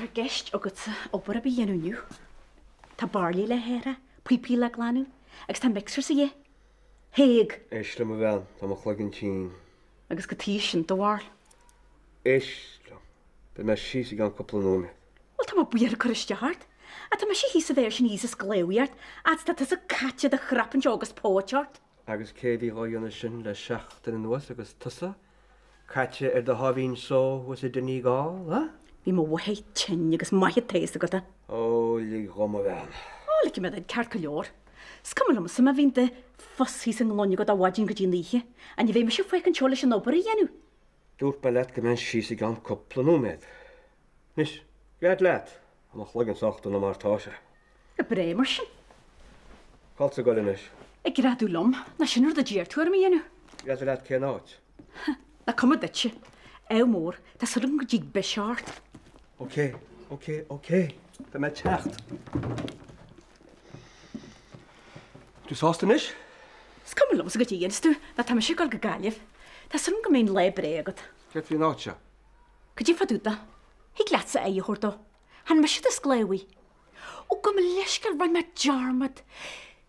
Nach i gceist agatsa obair ar bith a dhéanamh inniu? Tá bairillí le haerach, píopaí le glanadh, agus tá mixer sa dhith. Thaidhg! Éist liom, a bhean, tá mo chloigeann tinn. Agus cad chuige sin do bharúil? Éist liom, beidh mé síos i gceann cúpla nóiméad. Bhuel, tá mé buartha ag cur isteach ort. Ach tá mise thíos sa bheár sin thíos is glaodh ort, fhad is tá tusa caite i do chrap anseo agus póit ort. Agus cé a bhí dhá dhéanamh sin le seachtain anuas agus tusa caite ar do sháimhín só thuas i Donegal, a? Bhí mo mháthair tinn agus maith atá fhios agat é. Ó, lig dhom, a bhean. Ó, ligfidh mé duit, ceart go leor. Is cuma liomsa má bhíonn do phus thíos i nglúine agat ó mhaidin go dtí an oíche, ach ní bheidh mise fágtha anseo leis an obair a dhéanamh. Dúirt mé leat go mbeinn síos i gceann cúpla nóiméad. Anois, gread leat, tá mo chloigeann sách dona mar atá sé. Go breá mar sin. Cá bhfuil tú ag goil anois? Ag greadadh liom, nó sin rud a d'iarr tú orm a dhéanamh. Greadadh leat cén áit? Nach cuma duitse. Ádh mór, tá súil agam go dtig biseach ort. Ok, ok, ok, beidh mé ag teacht. Tú sásta anois? Is cuma liomsa goidé a dhéanfas tú, nó tá mise ag dul go Gaillimh. Tá súil agam go mbeidh an lá breá agat. Céard faoin áit seo? Cad é fá dtaobh de? Thig leatsa aghaidh a thabhairt dó. Chan mise do sclábhaí. Ó, gabh mo leithscéal, rinne mé dearmad.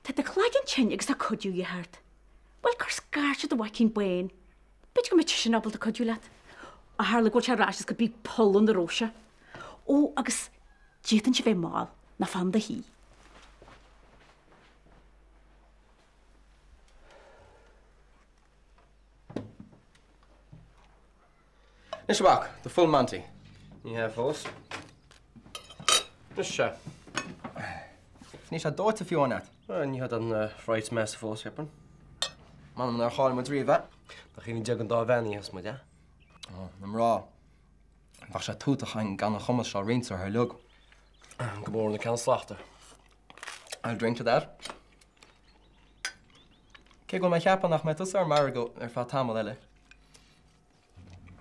Tá do chloigeann tinn agus tá cuidiú de dhíth ort. Bhuel, cuir scairte ar do mhaicín bán. B'fhéidir go mbeidh seisean ábalta cuidiú leat. Ó tharla go bhfuil sé ar ais as cibé poll ina raibh sé. Ó, agus d'fhéadfainnse bheith mall, ná fan i do shuí. Anois a mhac, the full Monty. Ní hea fós. Anois sea. Níl sé dóite fiú amháin agat. Ní hea an fright is measa fós, cheapfainn. M'anam nár chaill muid riamh é. Nach aoibhinn Dia don dá bhean a dhéanfas muid, eh? Ó, na mná. Bheadh sé tútach againn gan an chumas seo roinnt orthu uilig. Go mór na ceann slachta. I'll drink to that. Cé go bhfuil mé ag ceapadh nach mbeidh tusa ar an margadh ar feadh tamall eile.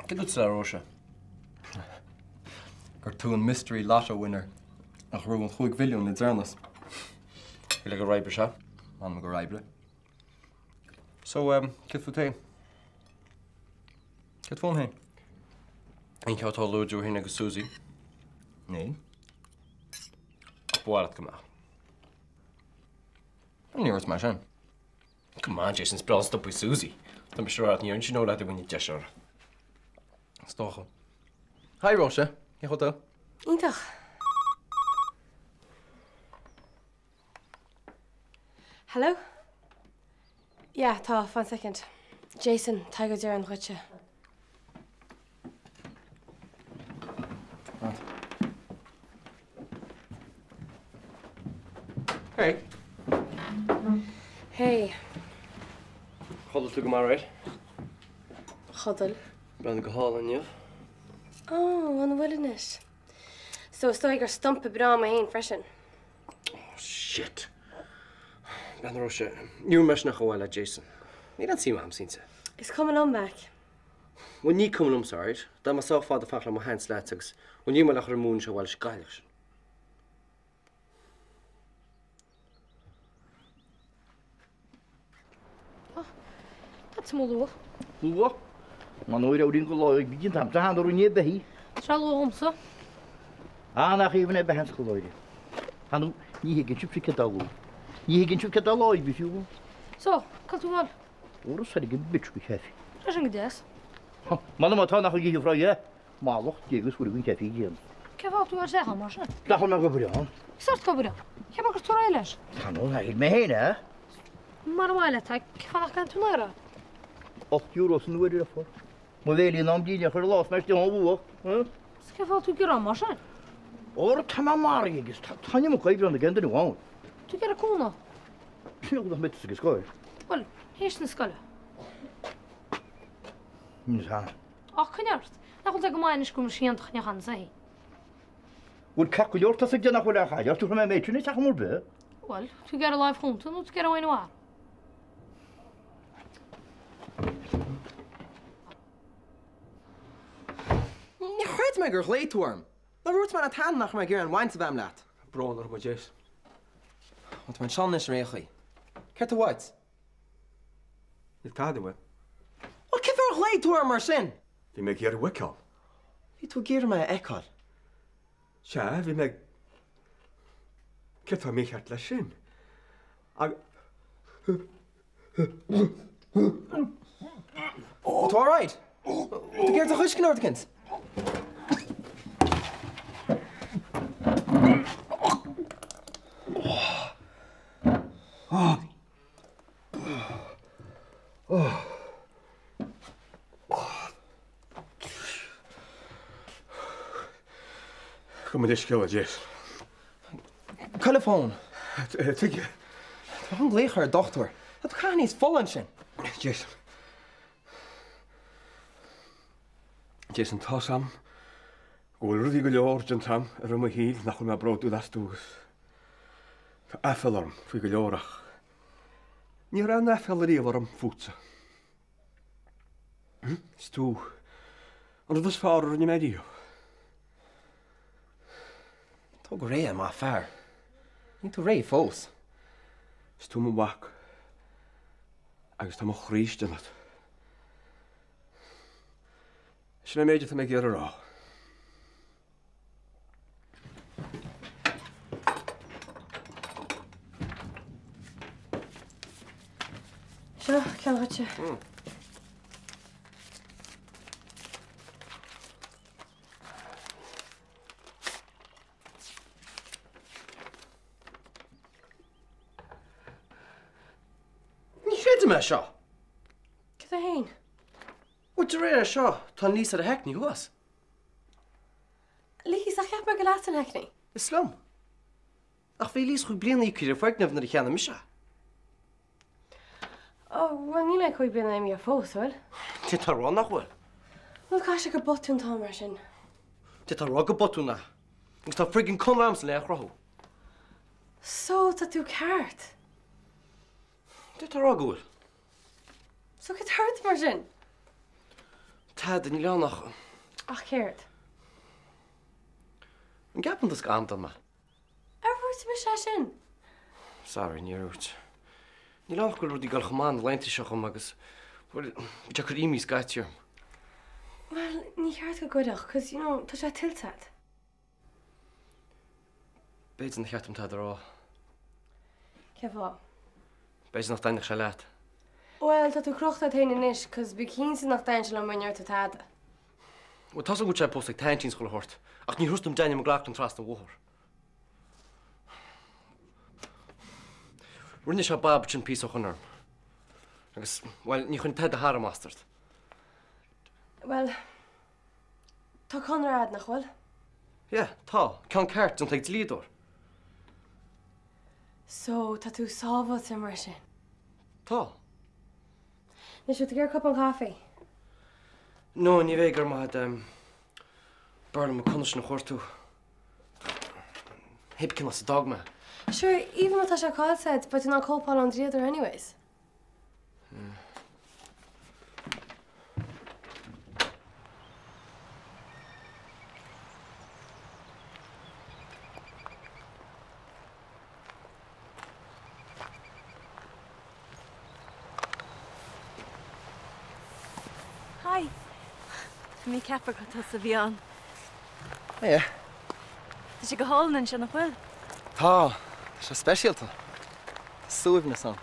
Cé dúirt tú le Róise? Gur tú an mystery lotto winner a ghnóthaigh an chúig mhilliún le deireanas. Le gur oibrigh sé. M'anam gur oibrigh. So, um, céard fút féin? Céard fúm féin? Aon cheo tarlú idir thú féin agus Susie? Níl. Ach ba mhaith leat go mbeadh. Ní dúirt mé sin. Come on, Jason, is breá an stumpa í Susie. Tá mise ag rá ní dhéanfaidh sí no leat i bhfuinneamh deis orthu. Is dócha. Hi, Róise. Cén chaoi a bhfuil tú? Iontach. Hello? Yeah, tá, fan soicind. Jason, Tadhg Ó Direáin dhuitse. Hey. Hey. Chodail tú go maith aréir? Chodail. Breathnaigh go hálainn inniu. Ó, an bhfuil anois? So is dóigh gur stumpa breá mé féin freisin. Oh, shit. Bean Róise, ní raibh mé sin ach a bhaile le Jason. Níl aon suim agamsa inti. Is cuma liom, Mac. Bhuel, ní cuma liomsa, alright? D'fhan mé sách fada fanacht le mo sheans leat agus, bhuel, níl mé le cur amú anois abhaile leis an gcailleach sin. Tá tú luath. Luath? Man uair abhraíonn go lá ag bíonn tam sa handair inné beithí. Tá luath dhomsa. Ah, nach aoibhinn é beith an scoláire. Thanu, ní thuigeann sibhse céard é luath. Ní thuigeann sibh céard é lá oibre fiú. So, cá bhfuil tú ag dul? Óra soir ag an bitch go caife. Tá sin go deas. M'anam má tá nach ag ithe fry é. Mallacht Dé agus Mhuire don chaife déan. Cé fáth tú ar saothar mar sin? Nach bhfuil mé ag obair ann? Sórt obair. Cheap mé gur tú réidh leis. Tá nó shíl mé féin é. Mara maith leat é, cé fáth nach gcaitheann tú an aer? €8 san uair ar fad. Mo bhéilín am díne a chur i lá is mé istigh ón bhfuacht. Is cé fáth tú ag gearán mar sin? Óra tá mé maraithe agus tá an iomarca oibre ann ag aon duine amháin. Tú ag iarraidh cúnamh? Sin rud nach mbeidh tusa ag scoil. Bhuel, théis na scoile. Ní hea. Ach coinnigh ort. Nach bhfuil sé go maith anois go bhfuil muid iontach neach ann Bhfuil ceart go leor tusa ag déanamh nach bhfuil ar chaid ort, tabharfaidh mé an méid sin isteach am ar bith. Bhuel, tú ag iarraidh láimh chúnta nó tú ag iarraidh aon mhaith? Ní chreid mé gur ghlaoigh tú orm. Nár dhúirt mé leat cheana nach raibh mé ag iarraidh aon bhaint a bheith agam leat? Brón orm, a Jace. Bhuel, tá mé anseo anois ar aon chaoi. Céard tá uait? Níl tada uaim. Bhuel, cén fáth ar ghlaoigh tú orm mar sin? Bhí mé ag iarraidh thú a fheiceáil. Bhí tú ag iarraidh mé a fheiceáil. Sea, bhí mé ag. Céard atá mícheart leis sin? Ag. Tá tú alright? Tá tú ag iarraidh deoch uisce nó rud eicínt? Gabh mo leithscéal, a Jason. Cá bhfuil an fón? Tuige? Tá mé chun glaoch ar an dochtúir. Tá tú ag caitheamh níos fola ansin. Jason. Jason, tá's a'm go bhfuil rudaí go leor déanta a'm i rith mo shaoil nach bhfuil mé bródúil astu agus tá aiféala orm faoi go leor ach ní raibh aon aiféala riamh orm fútsa. Is tú an rud is fearr a rinne mé riamh. Tóg go réidh é, maith an fear. Níl tú réidh fós. Is tú mo mhac agus tá mo chroí istigh ionat. Sin an méid atá mé ag iarraidh a rá. Seo ceann dhuitse. Ní chreidim é seo! Cad é fhéin? Bhuel, de réir seo, tá an lease ar an Hackney thuas. Lease, ach cheap mé gur leat an Hackney. Is liom. Ach bhí lease chúig bliana íoctha ar an bhfoirgneamh nuair a cheannaigh mise é. Ó, bhuel níl aon chúig bliana imithe fós, bhfuil? D'fhéadfá a rá nach bhfuil. Bhuel, caithfidh sé gur botún atá ann mar sin. D'fhéadfá a rá gur botún é. Agus tá friggin conradh a'msa le é a chruthú. So, tá tú ceart. D'fhéadfá a rá go bhfuil. So cad tá ort mar sin? Tada, níl ann ach. Ach céard? An gceapann tusa gur amadán mé? Ar dhúirt mise é sin? Sorry, níor dhúirt. Níl ann ach go bhfuil rudaí ag dul chomh maith na laethanta seo dhom agus, bhuel, bíonn sé ag cur imní scaití orm. Bhuel, ní cheart go gcuirfeadh, 'cause, you know, tá sé tuillte agat. B'fhéidir nár cheart dom tada a rá. Cén fáth? B'fhéidir nach dtaitneodh sé leat. Bhuel, tá tú crochta ort féin anois, 'cause bí cinnte nach dtaitníonn sé liom mura ndeir tú tada. Bhuel, tá's agam go bhfuil sé pósta ag t'aintín is chuile shórt, ach ní thrustaim Daniel McLaughlin trasna an bhóthair. Rinne sé bob ansin píosa ó shoin orm. Agus, bhuel, ní chuirfinn tada thar an mbastard. Bhuel, Tá conradh a'd, nach bhfuil? Yeah, tá. Ceann ceart, déanta ag dlíodóir. So, tá tú sábháilte mar sin? Tá. Anois, bhfuil tú ag iarraidh cupán caife? No, ní bheidh, go raibh maith a'd. B'fhearr liom an conradh sin a chuartú. Pé ar bith cén áit a d'fhág mé. Sure, even má tá sé caillte a'd, beidh tú in ann cóip a fháil ón dlíodóir anyways. Hi. Bhí mé ag ceapadh gur tusa a bhí ann. Hiya. Tá sé go hálainn anseo, nach bhfuil? Tá. Tá sé speisialta. Tá suaimhneas ann.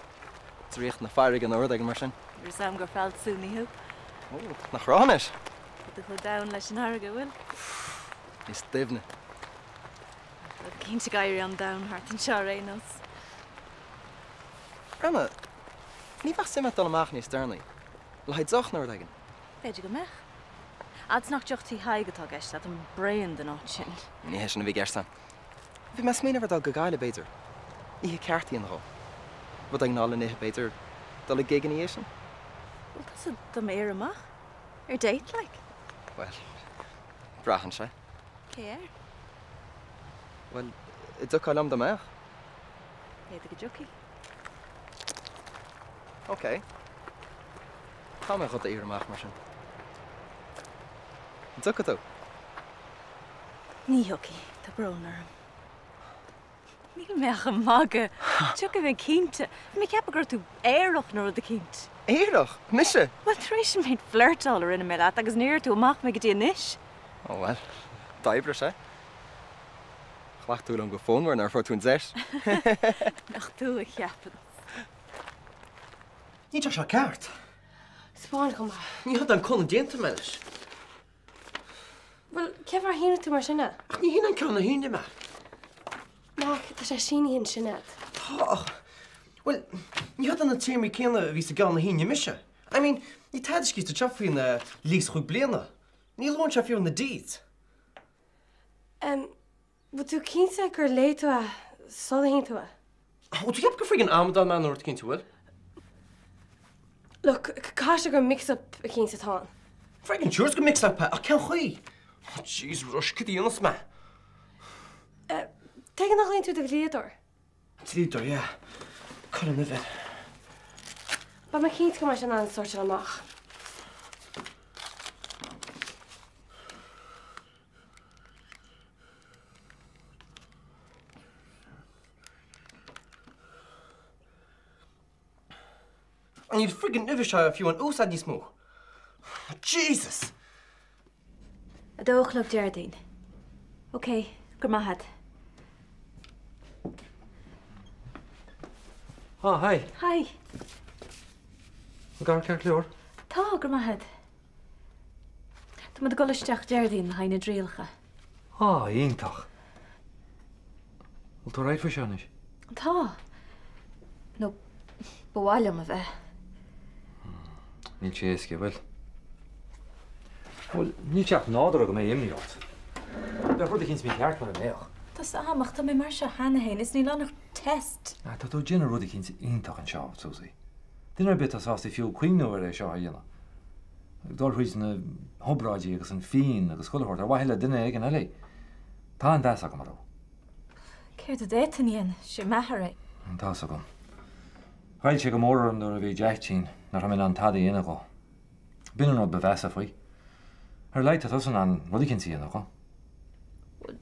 Draíocht na farraige nó rud éigin mar sin. Bhí fhios a'm gur fealsúnaí thú. Ó, nach raibh anois? Tá tú chomh domhain leis an fharraige, bhfuil? Níos doimhne. Tá cinnte ag éirí an-domhain thart anseo ar aon nós. Brenna, ní bheadh suim agat dul amach níos deireanaí? Le haghaidh deoch nó rud éigin? B'fhéidir go mbeadh. Fhad is nach deoch tí Thaidhg atá i gceist agat, táim bréan den áit sin. Ní hé sin a bhí i gceist a'm. Bhí mé ag smaoineamh ar dul go Gaillimh, b'fhéidir. Oíche ceart a dhéanamh dhó. Rud éigin le n-ithe, b'fhéidir, dul ag gig ina dhiaidh sin. Bhfuil tusa do m'iarraidh amach? Ar date, like? Bhuel, braitheann sé. Cé air? Bhuel, an dtiocfá liom dá mbeadh? B'fhéidir go dtiocfaidh. Ok. Tá mé do d'iarraidh amach mar sin. An dtiocfaidh tú? Ní thiocfaidh, tá brón orm. Níl mé ach ag magadh. Tiocfaidh mé cinnte. Bhí mé ag ceapadh go raibh tú aerach nó rud eicínt. Aerach? Mise? Bhuel, tar éis an méid flirteáil a rinne mé leat agus níor iarr tú amach mé go dtí anois. Ó bhuel, d'oibrigh sé. Ghlac tú liom go fonnmhar nuair a fuair tú an deis. Nach tú a cheapann. Níl sé seo ceart. Spáin chomh maith. Ní hé an ceann a déanta mé leis. Bhuel, cén fáth ar shínigh tú mar sin é? Ach ní hin an ceann a shínigh mé. Mac, tá sé sínithe ansin agat. Tá ach, bhuel, ní hiad na téarmaí céanna a bhí sa gceann a shínigh mise. I mean, níl tada scríte anseo faoin lease chúig bliana. Ní luann sé fiú na deeds. Em, bhfuil tú cinnte gur léigh tú é sular shínigh tú é? Ó, tú cheap gur friggin amadán mé nó rud eicínt, an bhfuil? Look, caithfidh sé gur mix-up eicínt atá ann. Friggin sure is gur mix-up é, ach cén chaoi? Oh, jeez, Rush, cad a dhéanfas mé? Eh, tuige nach nglaonn tú do dhlíodóir? Dlíodóir, yeah. Cuir an uimhir. Beidh mé cinnte go mbeidh sé in ann sórtáil amach. Níl friggin uimhir seo fiú in úsáid níos mó. Jesus! 2 a chlog Déardaoin. Ok, go raibh maith agat. Ah, hi. Hi. An gadhar ceart go leor? Tá, go raibh maith agat. Tá muid ag dul isteach Déardaoin le haghaidh na dtrialacha. Ah, iontach. Bhfuil tú alright faoi seo anois? Tá. Nó ba mhaith liom a bheith. Níl sé éasca, bhfuil? Bhuel, níl sé ach nádúrtha go mbeidh imní ort. Bheadh rud eicínt mícheart mura mbeadh. Tá 's a'm, ach tá mé mar seo cheana féin is níl ann ach test. Ah, tá tú ag déanamh rud eicínt iontach anseo, Susie. Duine ar bith atá sásta fiú cuimhniú ar é seo a dhéanamh. Ag dul thríd na hobráidí agus an phian agus chuile shórt ar mhaithe le duine éigin eile. Tá an-mheas agam orthu. Céard a d'fhéadfainn a dhéanamh? Sé m'athair é. Tá's agam. Ghoill sé go mór orm nuair a bhí Jack tinn, nach raibh mé in ann tada a dhéanamh dhó. B'in an rud ba mheasa faoi. Ar a laghad tá tusa in ann rud eicínt a dhéanamh dhó.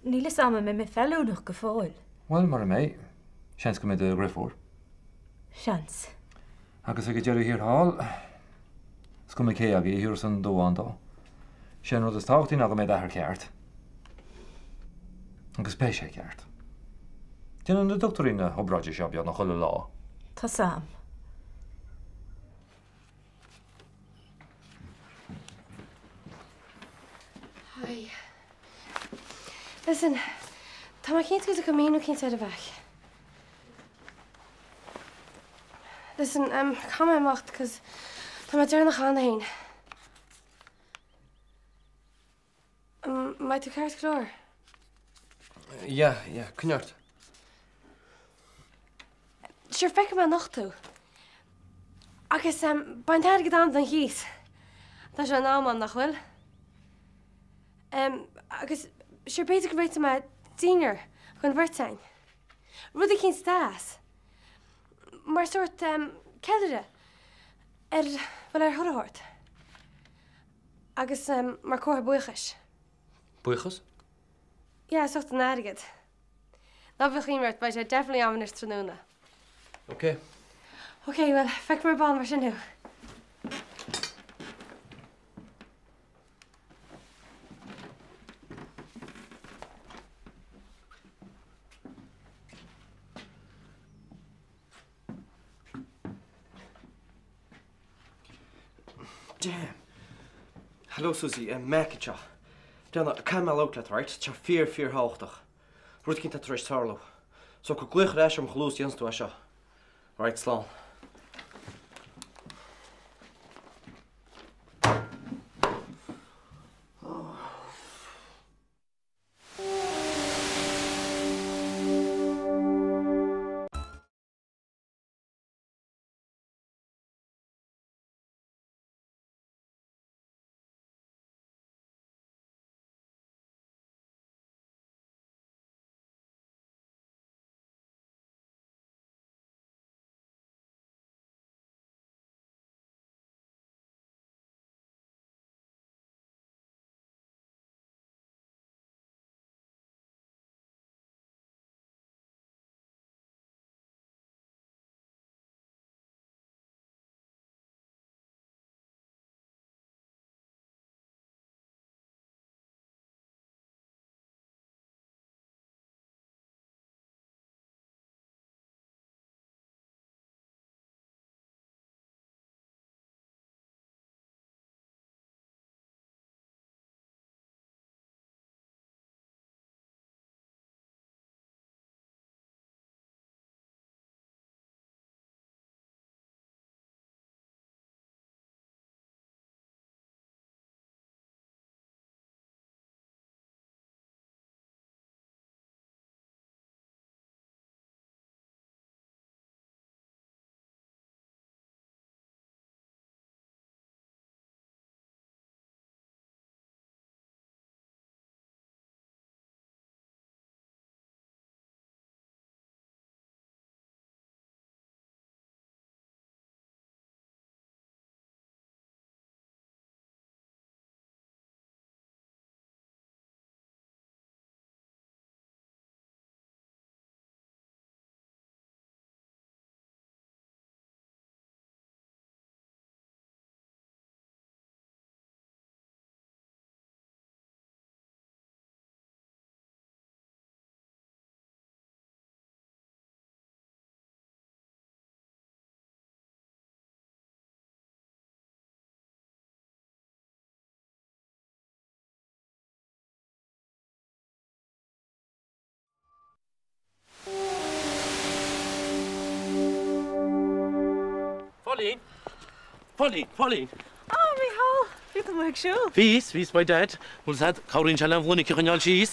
Níl 'fhios a'm an mbeidh mé feiliúnach go fóill. Bhuel, mura mbeidh, seans go mbeidh do dhriofúr. Seans. Agus ag an deireadh thiar thall, is cuma cé agaibh a thabharfas an dubhán dó. Sé an rud is tábhachtaí ná go mbeidh d'athair ceart. Agus beidh sé ceart. Déanann na dochtúirí na hobráidí seo beagnach chuile lá. Tá's a'm. Hi. Listen, tá mé cinnte go dtiocfaidh míniú eicínt air a Mheaic. Listen, um, caithfidh mé imeacht 'cause tá mé deireanach cheana féin. An mbeidh tú ceart go leor? Yeah, yeah, coinnigh ort. Sure, feicfidh mé anocht thú. Agus um, beidh an t-airgead a'm don chíos. Tá sé in am ann, nach bhfuil? Um, agus sure, b'fhéidir go réiteoidh mé dinnéar don bheirt againn. Rud eicínt deas. Mar sórt ceiliúradh ar, bhuel, ar thoradh ort. Agus mar comhartha buíochais. Buíochas? Yeah, as ucht an airgid. Ná bíodh imní ort, beidh sé definitely a'm anois tráthnóna. Ok. Ok, bhuel, feicfidh mé ar ball mar sin thú. Damn. Hello Susie, Mac anseo. Déanamh, caithfidh mé labhairt leat, right? Tá sé fíor, fíor thábhachtach. Rud eicínt atá tar éis tarlú. So cuir glaoch ar ais orm chomh luath is a dhéananns tú é seo. Right, slán. Pauline! Pauline! Pauline! Ah, Mícheál! Bhí tú amuigh ag siúl? Bhíos, bhíos by dad. Bhfuil 'fhios a'd, cabhraíonn sé le an bhfainic a choinneáil síos.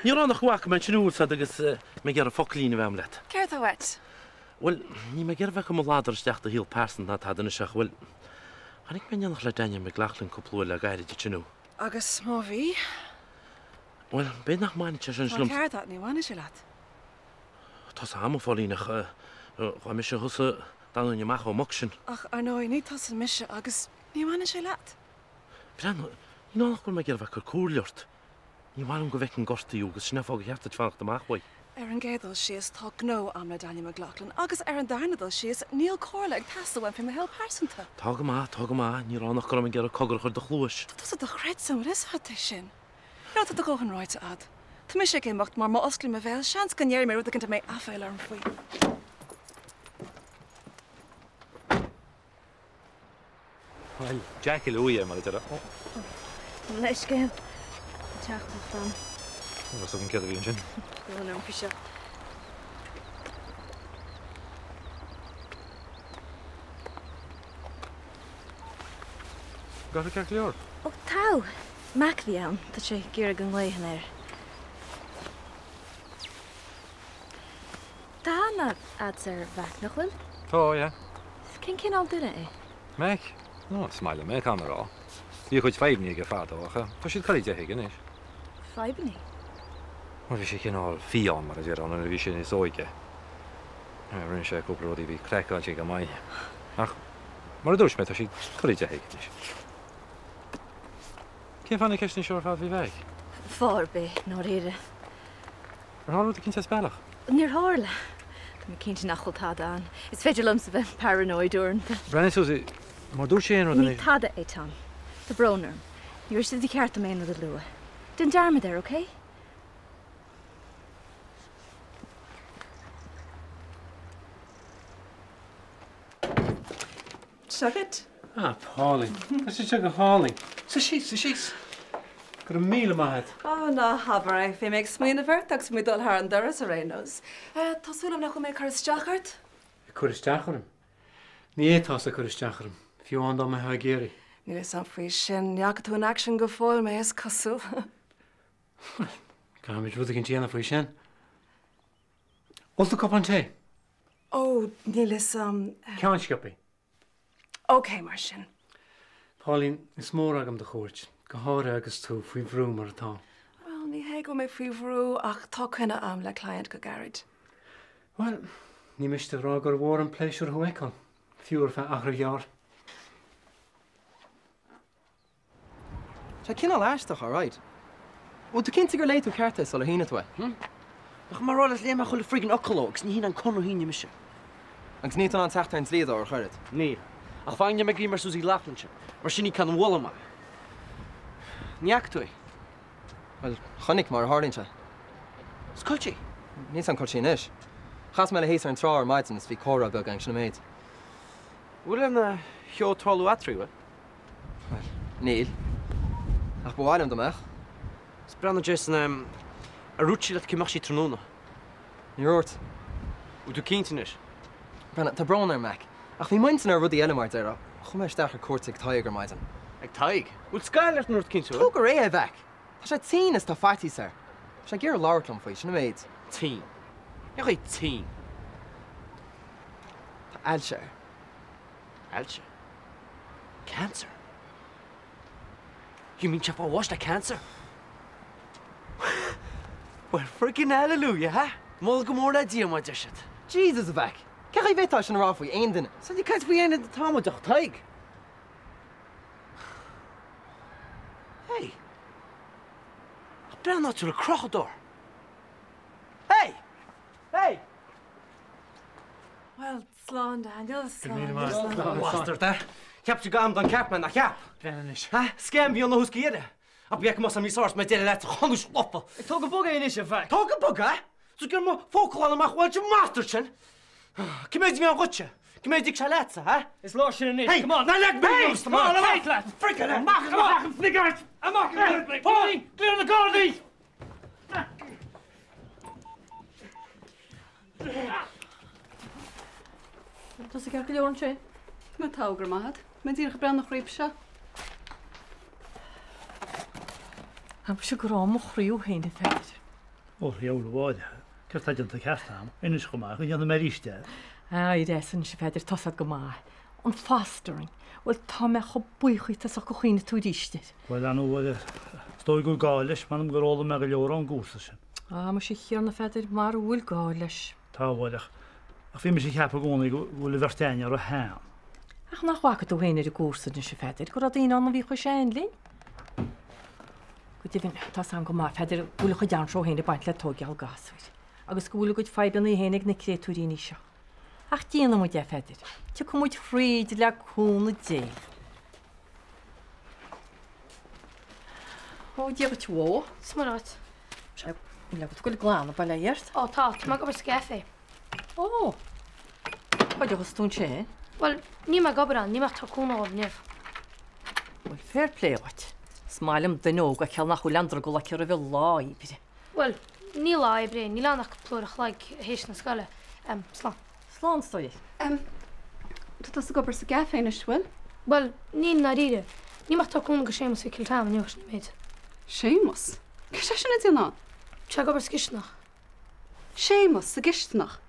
Ní raibh ann ach go bhfaca mé ansin thú, 'fhios a'd, agus mé ag iarraidh focailín a bheith a'm leat. Céard tá uait? Bhuel, níl mé ag iarraidh bheith ag cur mo ladar isteach i do shaol pearsanta ná tada anois ach, bhuel, chonaic mé in éineacht le Daniel McLaughlin cúpla uair le gairid ansin thú. Agus má bhí? Bhuel, b'fhéidir nach mbaineann sé sin Tá an ceart a't, ní bhaineann sé leat. Tá's a'm, a Phauline, ach dá mise thusa, d'fhanfainn amach ón mboc sin. Ach, ar ndóigh, ní tusa mise agus ní bhaineann sé leat. Breathnaigh, ní nach bhfuil mé ag iarraidh bheith ag cur comhairle ort. Ní maith liom go bhfeicfinn gortaithe thú agus sin é fáth gur cheart duit fanacht amach uaidh. Ar an gcéad dul síos, tá gnó a'm le Daniel McLaughlin agus ar an darna dul síos, níl comhairle ag teastáil uaim faoi mo shaol pearsanta. Tá go maith, tá go maith, ní raibh ann ach go raibh mé ag iarraidh cogar a chur i do chluais. Tá tusa dochreidte, an bhfuil fhios a't é sin? Nó tá do dhóthain ráite a'd. Tá mise ag imeacht mar má osclaím mo bhéal, seans go ndéarfaidh mé rud éicint a mbeidh aiféala orm faoi. Bhuel, Jack Louis é mar a déarfá. Mo leithscéal. Tá teachtaireacht ann. Ní raibh 'fhios agam céard a bhí ansin. Brón orm faoi seo. Gach rud ceart go leor? Ó tá! Mac a bhí ann, tá sé ag iarraidh go nglaofainn air. Tá aithne a'dsa ar Mhac, nach bhfuil? Tá, yeah. Cén cineál duine é? Mac? Ó, is maith liom é, caithfidh mé a rá. Bhí a chuid fadhbanna aige fadó ach tá siad curtha de aige anois. Fadhbanna? Bhuel, bhí sé cineál fiáin, mar a déarfá, nuair a bhí sé níos óige. Rinne sé cúpla rud a bhí craiceáilte go maith. Ach, mar a dúirt mé, tá siad curtha de aige anois. Cén fáth na ceisteanna seo ar fad faoi Mhac? Fáth ar bith, i ndáiríre. Ar tharla rud eicínt as bealach? Níor tharla. Tá mé cinnte nach bhfuil tada ann. Is féidir liomsa bheith paranoid uaireanta. Breathnaigh, Susie, má dúirt sé aon rud Ní tada é, Tom. Tá brón orm. Ní raibh sé de cheart dom aon rud a lua. Déan dearmad air, ok? Seo dhuit. Ah, Pauline, tá sé seo go hálainn. Suigh síos, suigh síos. Go raibh míle maith agat. Ó, ná habair é. Bhí mé ag smaoineamh ort agus mé ag dul thar an doras ar aon nós. Tá súil agam nach bhfuil mé ag cur isteach ort? Ag cur isteach orm? Ní fhéadfása cur isteach orm, fiú amháin dá mbeifeá ag iarraidh. Níl fhios a'm faoi sin. Ní fhaca tú in action go fóill mé, is cosúil. Bhuel, caithfimid rud éicint a dhéanamh faoi sin. Ólfaidh tú cupán tae? Ó, níl fhios a'm. Ceann sciobtha. Ok, mar sin. Pauline, is mór agam do chuairt, go háirithe agus tú faoi bhrú mar atá. Bhuel, ní hé go bhfuil mé faoi bhrú ach tá coinne a'm le client go gairid. Bhuel, ní miste a rá gur mhór an pléisiúr thú a fheiceáil, fiú ar feadh achar ghearr. Tá sé cineál aisteach, alright. Bhfuil tú cinnte gur léigh tú ceart é sular shínigh tú é? Hm? Nach mar rá leat léigh mé chuile friggin fhocal dó agus ní hin an conradh a shínigh mise. Agus níl tú in ann teacht ar an dlíodóir ar chor ar bith? Níl. Ach fan go ndéanfaidh mé greim ar Suzy Loughlin sin, mar sin í ceann a bhualadh mé. Ní fhaca tú í? Bhuel, chonaic, mar a tharlaíonn sé. Is cá bhfuil sí? Níl 's a'm cá bhfuil sí anois. Chas mé léi thíos ar an trá ar maidin is bhí comhrá beag againn, sin an méid. Bhfuil aon cheo ag tarlú eatarthu, bhfuil? Bhuel, níl. Ach ba mhaith liom dá mbeadh. Is breathnaigh Jason, em, ar dhúirt sí leat cá mbeadh sí tráthnóna? Níor dhúirt. Bhfuil tú cinnte anois? Breathnaigh, tá brón orm, Mac, ach bhí m'intinn ar rudaí eile mar a déarfá. Chuaigh mé isteach ar cuairt ag Tadhg ar maidin. Ag Tadhg? Bhfuil scaill ort nó rud eicínt, bhfuil? Tóg go réidh é, a Mhac! Tá sé tinn is tá faitíos air. Tá sé ag iarraidh labhairt liom faoi, sin an méid. Tinn? Cén chaoi tinn? Tá ailse air. Ailse? Cancer? You mean sé fáil bháis le cancer? Well, friggin hallelujah, ha? Moladh go mór le Dia, mar a deir siad. Jesus, a Mhac! Cén chaoi a bhféadfá sin a rá faoi aon duine? Sea, ní caint faoi aon duine atá muid ach Tadhg. Hey! Ach breathnaigh an áit a bhfuil an crochadóir. Hey! Hey! Well, Slán, Daniel, slán. Slán. Bastard, eh? Cheap tú gur amadán ceart mé, nach cheap? Breathnaigh anois. Ha? Scam a bhí ann ó thús go deireadh. Ach b'fhéidir go mbeadh sé níos ard má deireadh leat a chonúis lofa. Ag tógáil bog é anois, a Mhac. Tóg bog é? Tú ag iarraidh mo phóca a ghlanadh amach bhuel, an bastard sin! Cé mhéad a bhí ann dhuitse? Cé mhéad a d'íoc sé leatsa, ha? Is leor sin anois. Hey! Come on! Ná leag mé Hey! anuas, Come on, amach! amach leat! Frickin' Amach! Amach! Amach! Amach! Amach! Amach! Pauline! Glaoigh ar na Gardaí! Tá sé ceart go leor ansin. Tá mé togha, go raibh maith agat. Tá mé díreach ag breathnú chuíb seo. Tá mise ag rá mo chroí ó shin, a Pheadair. Ó, a dhiabhail, a Mháire, céard tá déanta ceart a'm? Inis chomh maith go ndéanfaidh mé arís é. Éirigh as anois, a Pheadair, tá's a'd go maith. An fostering. Bhuel, tá mé chomh buíoch dhíot as ucht gur chuimhnigh tú arís air. Bhuel, ar ndóigh, is dóigh go bhfuil gá leis, m'anam gur fhoghlaim mé go leor ón gcúrsa sin. Á, muise a Thiarna, a Pheadair, mara bhfuil gá leis. Tá, a Mháire, ach bhí mise ag ceapadh i gcónaí go bhfuil an bheirt a'inn ró-shean. Ach nach bhfaca tú féin ar an gcúrsa anois, a Pheadair, go raibh daoine ann a bhí chomh sean linn? Go deimhin, tá's a'm go maith, a Pheadair, go bhfuil a chuid annseo féin ag baint le tóigeáil gasúir, agus go bhfuil a gcuid fadhbannaí féin ag na créatúiríní seo. Ach déanfaidh muid é, a Pheadair. Tiocfaidh muid thríd le cúnamh Dé. Ó, Dia dhuit, a bhó. Is maith leat. Sea, níl agat go bhfuil glanadh baile ort. Ó, tá, tá mé ag obair sa gcaife. Ó, cá dtiocfas tú ansin? Bhuel, níl mé ag obair ann, níl mé ach ag tabhairt cúnamh dhóibh inniu. Bhuel, fair play dhuit. Is maith liom duine óg a fheiceáil nach bhfuil aon drogall aici roimh an lá oibre. Bhuel, ní lá oibre é, níl ann ach cúpla uair a chloig théis na scoile. Em, slán. Slán, a stór. Em, tá tusa ag obair sa gcaife anois, bhfuil? Bhuel, ní i ndáiríre. Níl mé ach ag tabhairt cúnamh do Séamus Mhicil Tom inniu, sin an méid. Séamus? Cé sé sin ag déanamh ann? Tá sé ag obair sa gcisteanach. Séamus sa gcisteanach?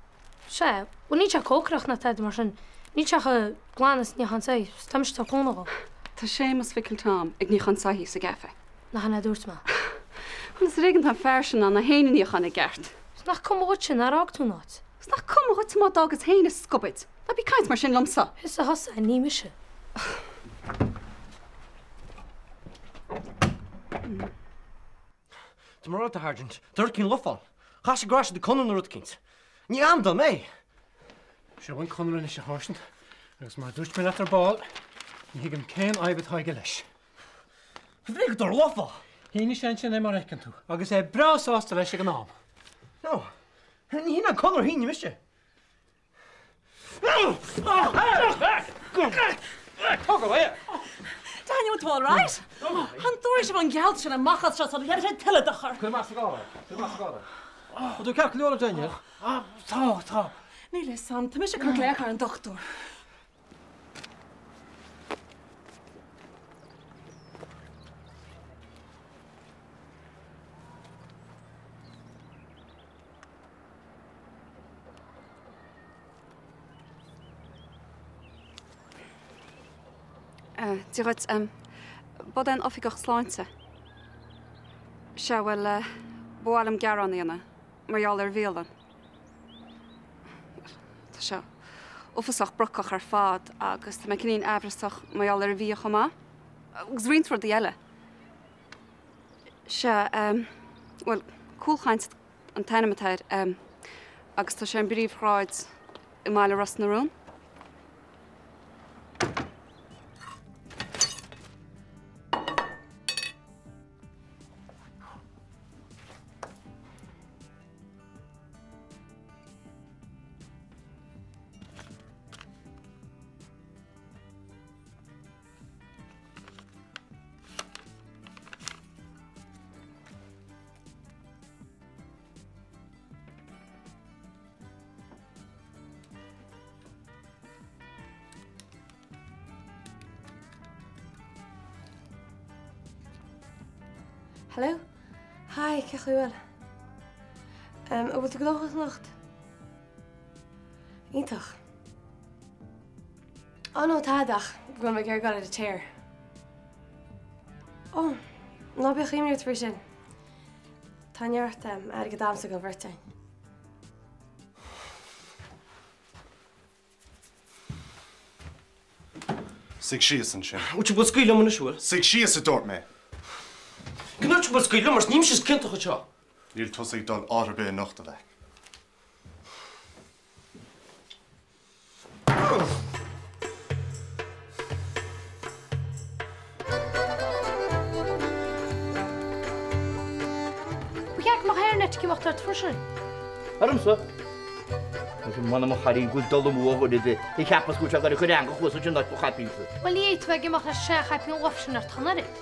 Sea, bhuel níl sé ag cócaireacht ná tada mar sin. Níl sé ach ag glanadh is níochán soithí, 's tá mise ag tabhairt cúnamh dhó. Tá Séamus Mhicil Tom ag níochán soithí sa gcaife. Nach in é a dúirt mé. Bhuel, is ar éigean tá an fear sin in ann é féin a níochán i gceart. 'S nach cuma dhuitse nár fhág tú an áit? 'S nach cuma dhuitse má d'fhágas féin a scubaid? Ná bí ag caint mar sin liomsa! Thusa thusa, ní mise. Tá mé rá, a Sháirsint, tá rud eicínt lofa ann. Chaithfidh sé go raibh siad ag conradh nó rud eicínt. Ní am dom é! Seo an conradh anois, a Sháirsint, agus mar a dúirt mé leat ar ball, ní thuigim cén fhadhb atá aige leis. Bhí go lofa! Shínigh sé ansin é mar a fheiceann tú, agus é breá sásta leis ag an am. No, ní hin an conradh a shínigh mise. Daniel, tú all right? An dtabharfaidh sibh an gealt sin amach as seo sula ndéanfaidh sé tuilleadh dochair? Cuir amach sa gcarr é. Cuir amach sa gcarr é. Tá tú ceart go leor, a Daniel? Tá, tá. Níl a fhios a'm, tá mise ag cur glaoch ar an dochtúir. Dia dhuit, Bud é an oifigeach sláinte? Sea, bhuel, ba mhaith liom gearán a dhéanamh mar gheall ar bhialann. Tá sé uafásach brocach ar fad agus tá mé cineál aimhreasach mar gheall ar an bhia chomh maith. Agus roinnt rudaí eile. Sea, bhuel, Cúlchaint an t-ainm atá air agus tá sé ar an bpríomhshráid i mbaile Ros na Rún. Hello? Hi, cén chaoi a bhfuil? An bhfuil tú gnóthach anocht? Iontach. Ó no, tada ach go bhfuil mé ag iarraidh dul ar an tear. Ó, ná bíodh imní ort faoi sin. Tá neart airgead a'msa don bheirt againn. Suigh síos ansin. Bhfuil tú ag scaoileadh liom anois, bhfuil? Suigh síos, a dúirt mé! Go ndúirt tú bhfuil scaoileadh liom, mar níl mise ciontach anseo. Níl tusa ag dul áit ar bith anocht, a mhac. Ba cheart go mbeadh aernet ag imeacht ort freisin. Ormsa? M'anam a chailín go bhfuil dul amú ar dhuine ar bith a cheapas go bhfuil sé ag dul a chur eangach thuas ansin áit mo chaipínse. Bhuel ní fhéadfá a bheith ag imeacht leis an seanchaipín lofa sin ort ach an oiread.